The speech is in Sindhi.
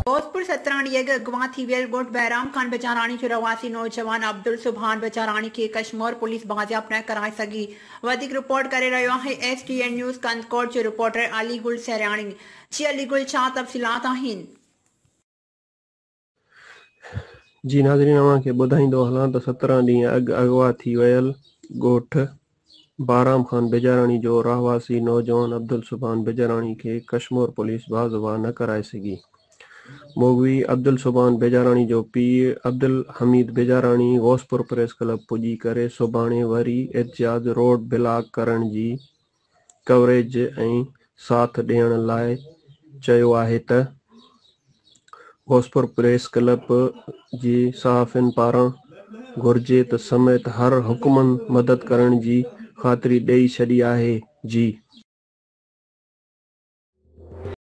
غوثپور 17 ڏينهن اڳ اغوا ٿي ويل ڳوٺ بهرام خان بجاراڻي جو رهواسي نوجوان عبدالسبحان بجاراڻي کي ڪشمور پوليس بازياب نه ڪرائي سگهي. وڌيڪ رپورٽ ڪري رهيو آهي S T N news Kandhkot جو رپورٽر علي گل سهرياڻي. جي علي گل ڇا تفصيلات آهن؟ جي ناظرين اوهان کي ٻڌائيندو هلان ته 17 ڏينهن اڳ اغوا ٿي ويل ڳوٺ بهرام خان بجاراڻي جو رهواسي نوجوان عبدالسبحان بجاراڻي کي ڪشمور پوليس بازياب نه ڪرائي سگهي. مغوي عبدالسبحان بجاراڻي جو پيء عبدالحميد بجاراڻي غوثپور پريس ڪلب پڄي ڪري سڀاڻي وري احتجاج روڊ بلاڪ ڪرڻ جي ڪوريج ۽ ساٿ ڏيڻ لاء چيو آهي ته غوثپور پريس ڪلب جي صحافين پاران گهرجي ته سميت هر ممڪن مدد ڪرڻ جي خاطري ڏئي ڇڏي آهي. جي.